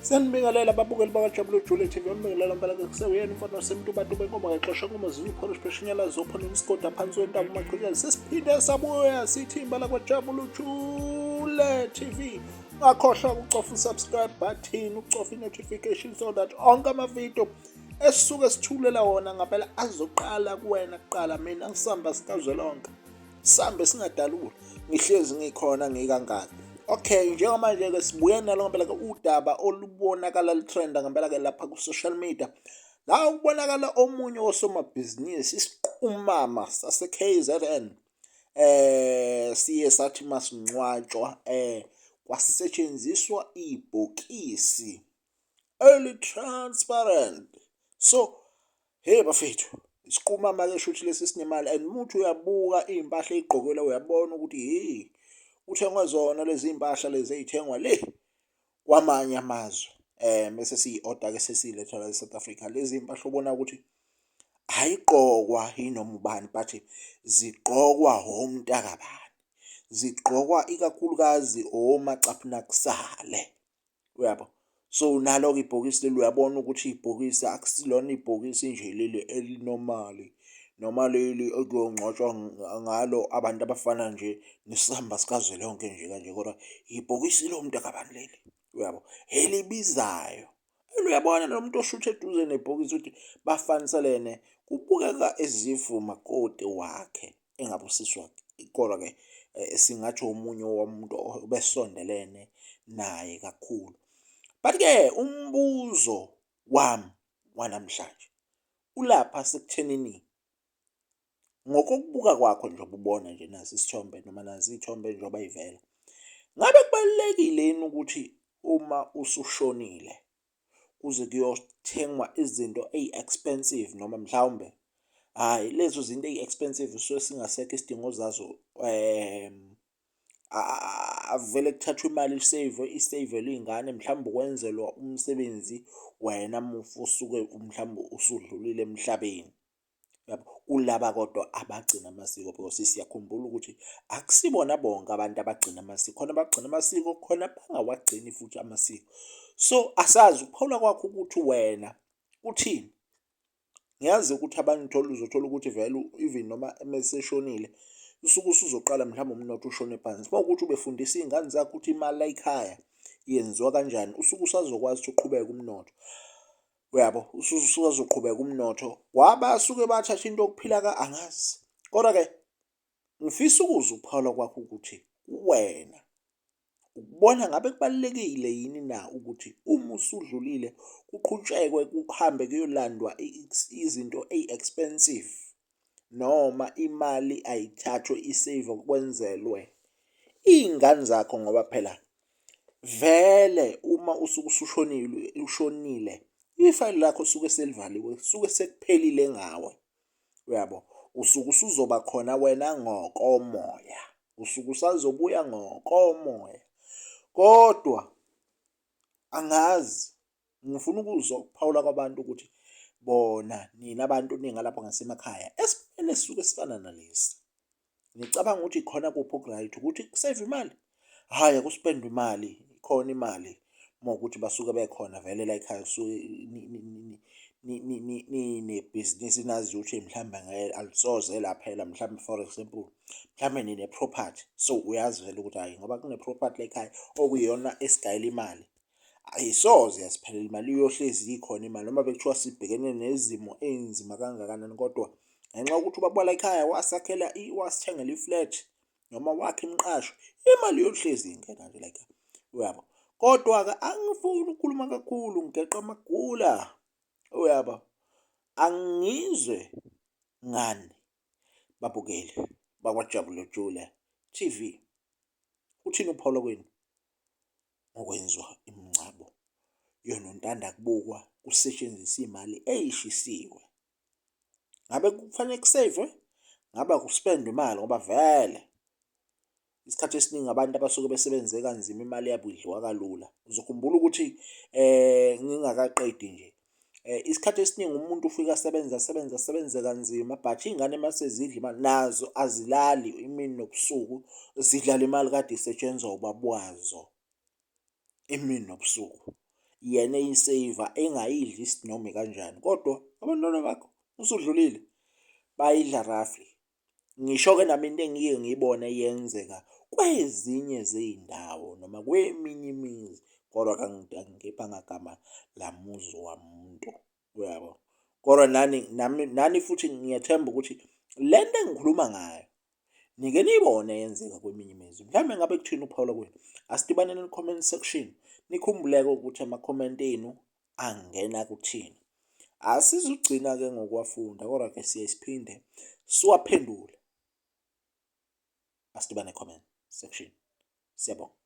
Siyanibingelela ababukeli bakaJabulu Jule TV, ambingelela mpela ke kusewuyena umfana wasemntu bantu benkomo kaxosha nkomo zinye uphorish pheshinyala zopho nomsigoda phansi wentaba umachikela. Sesiphinde sabuya sithimba lakwaJabulu Jule TV. Ungakhohlwa ukucofa usubscribe button, ucofa i-notification so that onke amavidiyo esisuke sithulela wona ngampela azoqala kuwena kuqala. Mina ngisamba sikazwelonke, sambe singadalula, ngihlezi ngikhona ngikangaka. Okay, njengamanje-ke sibuye nalo ngempela-ke udaba olubonakala lutrenda ngempela-ke lapha ku-social media, la kubonakala omunye wosomabhizinisi, isiqumama sase-KZN, siye sathi masingcwatshwa kwasetshenziswa ibhokisi eli-transparent. So hey bafethu, isiqumama-ke shuthi lesi sinemali, and muthi uyabuka iy'mpahla ey'gqokela uyabona ukuthi hey, kuthengwe zona lezi iy'mpahla lezi ey'thengwa le kwamanye amazwe, mese siyi-order-ke sesiyiletha la e-South Africa. Lezi iy'mpahla ubona ukuthi ayigqokwa yinoma ubani, but zigqokwa omntakabani, zigqokwa ikakhulukazi omacaphuna kusale, uyabo. So nalo-ke ibhokisi leli, uyabona ukuthi ibhokisi akusilona ibhokisi nje leli elinormal, noma leli ekuyongcwatshwa ngalo abantu abafana nje nesamba sikazwelonke nje kanje, kodwa ibhokisi lomntakabani leli, uyabo, elibizayo. And uyabona nomuntu oshutha eduze nebhokisi ukuthi bafaniselene, kubukeka as if umakoti wakhe engabe usisi wakhe, kodwa-ke singathi omunye womuntu obesondelene naye kakhulu. But-ke umbuzo wami wanamhlanje ulapha sekuthenini, ngokokubuka kwakho njengoba ubona nje nasi isithombe noma nazi iy'thombe njengoba y'vela, ngabe kubalulekile yini ukuthi uma usushonile kuze kuyothengwa izinto eyi-expensive, noma mhlawumbe hhayi lezo zinto eyi-expensive suke singasekho isidingo zazo, avele kuthathwe imali iseyvwe, iseyivelwe iy'ngane, mhlawumbe ukwenzelwa umsebenzi wena mufi osuke mhlawumbe usudlulile emhlabeni? Yabo, kulaba kodwa abagcina amasiko, because siyakhumbula ukuthi akusibona bonke abantu abagcina amasiko, khona abagcina amasiko, khona abangawagcini futhi amasiko. So asazi ukuphawula kwakho ukuthi wena uthini. Ngiyazi ukuthi abanye uthola uzothola ukuthi vele even noma meseshonile usuke usuzoqala mhlawumbe umnotho ushone phansi, uma kuwukuthi ubefundisa iy'ngane zakhe ukuthi imali layikhaya yenziwa kanjani, usuke usazokwazi ukuthi uqhubeke umnotho, uyabo, usuzoqhubeka umnotho. Wabasuke bathatha into yokuphila ka angazi, kodwa-ke ngifisa ukuzwa ukuphawula kwakho ukuthi wena ukubona ngabe kubalulekile yini na ukuthi uma usudlulile kuqhutshekwe kuhambe kuyolandwa izinto eyi-expensive, noma imali ayithathwe iseyvwe kwenzelwe iy'ngane zakho, ngoba phela vele uma usuke usushonile ushonile, ifayili lakho suke selivaliwe, suke sekuphelile ngawe, uyabo. Usuke usuzoba khona wena ngokomoya, usuke usazobuya ngokomoya, kodwa angazi. Ngifuna ukuzwa ukuphawula kwabantu ukuthi bona nina abantu ningalapho ngasemakhaya esimeni esisuke esifana nalesi, nicabanga ukuthi khona kuphi oku-right, ukuthi kuseyvwe imali? Hhayi, akuspendwe imali, ikhona imali uma kuwukuthi basuke bekhona vele layikhaya, kusuke ninebhizinisi naziyo ukuthi mhlawumbe ngeke alisoze laphela, mhlawumbe for example, mhlawumbe nine-property, so uyazi vele ukuthi hhayi ngoba kune-property layikhaya okuyiyona esigayela imali, ayisoze yasiphelela imali, iyohlezi ikhona imali noma bekuthiwa sibhekene nezimo ey'nzima kangakanani, kodwa ngenxa yokuthi ubaba walayikhaya wasakhela wasithengela i-flat noma wakha imiqasho, imali iyohlezi ingena nje layikhaya, uyabo. Kodwa-ke angifuni ukukhuluma kakhulu, ngigeqa amagula, uyabo. Angizwe ngani babukeli bakwaJabulujule TV, uthini uphawula kwenu ngokwenziwa imingcwabo yonontanda kubukwa kusetshenziswa imali eyishisiwe? Ngabe kufanele kuseyvwe? Ngabe akuspendwa imali ngoba vele isikhathi esiningi abantu abasuke besebenze kanzima imali yabo idliwa kalula. Uzokhumbula ukuthi ngingakaqedi nje, isikhathi esiningi umuntu ufike asebenze asebenze asebenze kanzima, but iy'ngane mase zidla imali nazo azilali imini nobusuku, zidla le mali kade isetshenzwa ubaba wazo imini nobusuku. yena eyiseyiva engayidli isinoma ikanjani kodwa abantwana bakho usudlulile bayidla roughly. Ngisho-ke nami into engike ngiyibone yenzeka kwezinye zey'ndawo noma kweminye imizi kodwa angikhiphanga gama lamuzi wamuntu, uyabo. Kodwa nani nami nani futhi ngiyethemba ukuthi le nto engikhuluma ngayo nike niyibone yenzeka kweminye imizi. Mhlawumbe ngabe kuthini uphawula kwenu? Asidibaneni ku-comment section. Nikhumbuleke ukuthi ama-comment enu angena kuthina. Asizugcina-ke ngokuwafunda kodwa-ke siye siphinde siwaphendule. Asidibane comment section. Siyabonga.